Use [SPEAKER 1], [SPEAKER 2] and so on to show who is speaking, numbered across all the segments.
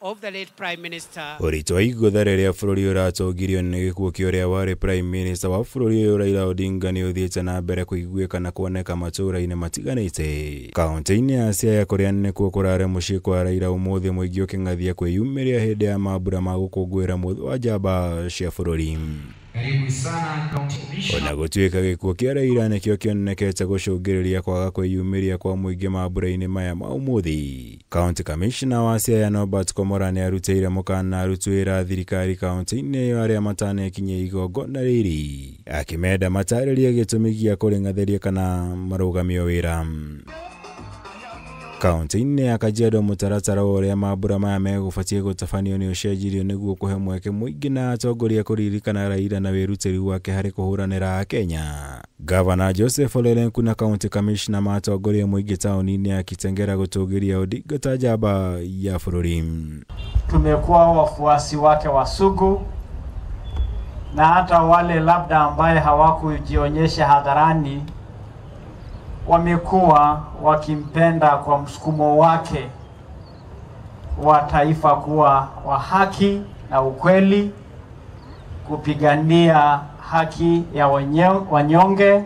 [SPEAKER 1] of the late Prime Minister.
[SPEAKER 2] Ũritũ wa igũtha rĩrĩa bũrũri ũratongirio nĩ gĩkuũ kĩa ũrĩa warĩ Prime Minister wa bũrũri ũyũ Raila Odinga nĩ ũthiĩte na mbere kũiguĩka na kuoneka matũũra-inĩ matiganĩte. Kaunti-inĩ ya Siaya kũrĩa nĩkuo kũrarĩ mũciĩ kwa Raila ũmũthĩ mũingĩ ũkĩng'athia kwĩyumĩria hĩndĩ ya mambura ma gũkũngũĩra mũthĩ wa njamba cia bũrũri. Ona gũtuĩka gĩkuũ kĩa Raila nĩkĩo kĩonekete gũcũngĩrĩria kwaga kwĩyumĩria kwa mũingĩ mambura-inĩ maya ma ũmũthĩ. County Commissioner wa Siaya Norbert Komora nĩarutĩire mũkana aruti wĩra a thirikari kaunti-inĩ ĩyo arĩa matanekinyia igongona rĩrĩ, akĩmenda matarĩrie gĩtũmi gĩa kũrĩng'athĩria kana marũgamio wĩra. Kaunti-inĩ ya Kajiado mũtaratara wa ũrĩa mambura maya megũbatiĩ gũtabanio nĩ ũcenjirio nĩguo kũhe mweke mũingĩ na atongoria kũririkana Raila na wĩrutĩri wake harĩ kũhũranĩra Akenya. Gavana Joseph Ole Lenku na County Commissioner matongoria mũingĩ taũni-inĩ ya Kitengela gũtũgĩria Odinga ta njamba ya bũrũri.
[SPEAKER 3] Tumekuwa wafuasi wake wa sugu na hata wale labda ambaye hawakujionyesha hadharani wamekuwa wakimpenda kwa msukumo wake wa taifa kuwa wa haki na ukweli, kupigania haki ya wanyonge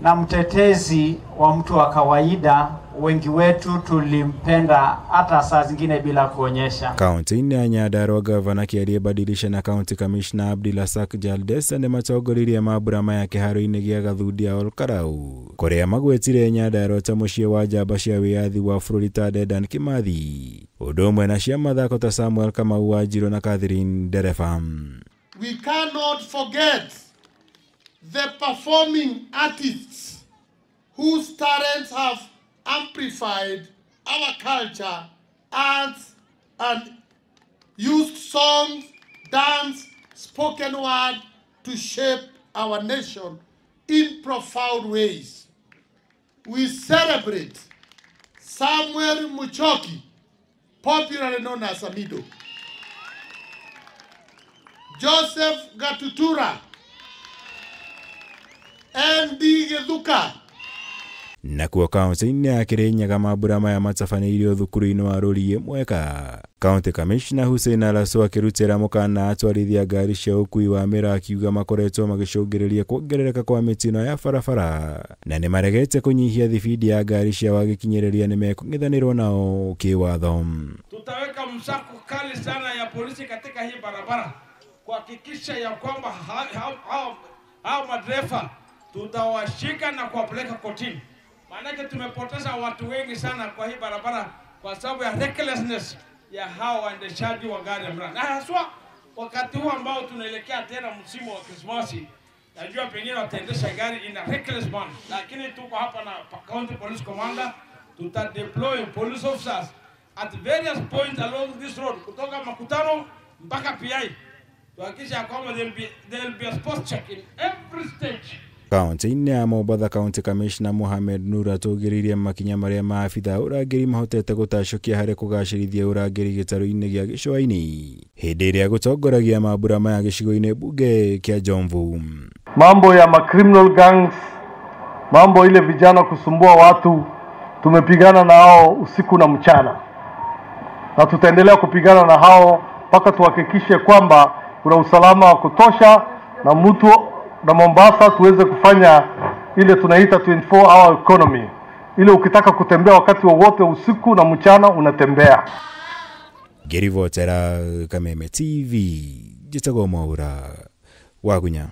[SPEAKER 3] na mtetezi wa mtu wa kawaida. Wengi wetu tulimpenda hata saa zingine bila kuonyesha.
[SPEAKER 2] Kaunti-inĩ ya Nyandarua Gavana Kĩarie Badilisha na County Commissioner Abdulrazak Jaldesa nĩmatongoririe mambura maya kĩharo-inĩ gĩa Gathudi ya Olkarau kũrĩa magwetire Nyandarua ta mũciĩ wa njamba cia wĩyathi wa bũrũri ta Dedan Kimathi, ũndũ ũmwe na cia mathako ta Samuel Kamau Wanjiru na Catherine Ndereba.
[SPEAKER 4] We cannot forget the performing artists whose talents have amplified our culture, arts, and used songs, dance, spoken word to shape our nation in profound ways. We celebrate Samuel Muchoki, popularly known as Amido, Joseph Gatutura, N.D. Githuka.
[SPEAKER 2] Nakuo kaunti-inĩ ya Kirinyaga mambura maya matabanĩirio thukuru-inĩ wa Rũriĩ Mweka. County Commissioner Hussein Alaso akĩrutĩra mũkana atwarithia ngari cia ũkuui wa mĩraa akiuga makoretwo magĩcũngĩrĩria kuongerereka kwa mĩtino ya barabara na nĩmaregete kũnyihia thibindi ya ngari cia wagĩkinyĩrĩria nĩmekũng'ethanĩrwo nao kĩwatho.
[SPEAKER 5] Tutaweka msako kali sana ya polisi katika hii barabara kuhakikisha ya kwamba hao madereva tutawashika na kuwapeleka kotini. Maanake tumepoteza watu wengi sana kwa hii barabara kwa sababu ya recklessness ya hao waendeshaji wa gari ya mraa. Na haswa wakati huu ambao tunaelekea tena msimu wa Krismasi, najua pengine wataendesha gari in a reckless manner. Lakini tuko hapa na County Police Commander, tuta deploy police officers at various points along this road kutoka Makutano mpaka PI. Tuhakikisha kwamba there will be a spot check in every stage.
[SPEAKER 2] Kaunti-inĩ ya Mombatha County Commissioner Mohamed Nur atũgĩrĩirie makinya marĩa maabithaa ũrangĩri mahotete gũtacũkia harĩ kũgacĩrithia ũrangĩri gĩtarũ-inĩ gĩa Gĩcũa-inĩ hĩndĩ ĩrĩa gũtongoragia mambura maya gĩcigo-inĩ mbunge kĩa Jomvu.
[SPEAKER 6] Mambo ya criminal gangs, mambo ile vijana kusumbua watu, tumepigana na hao usiku na mchana na tutaendelea kupigana na hao mpaka tuhakikishe kwamba kuna usalama wa kutosha na mtu na Mombasa tuweze kufanya ile tunaita 24 hour economy, ile ukitaka kutembea wakati wowote usiku na mchana unatembea.
[SPEAKER 2] Ngĩribotera Kameme TV, njĩtagwo Mwaura Wagunya.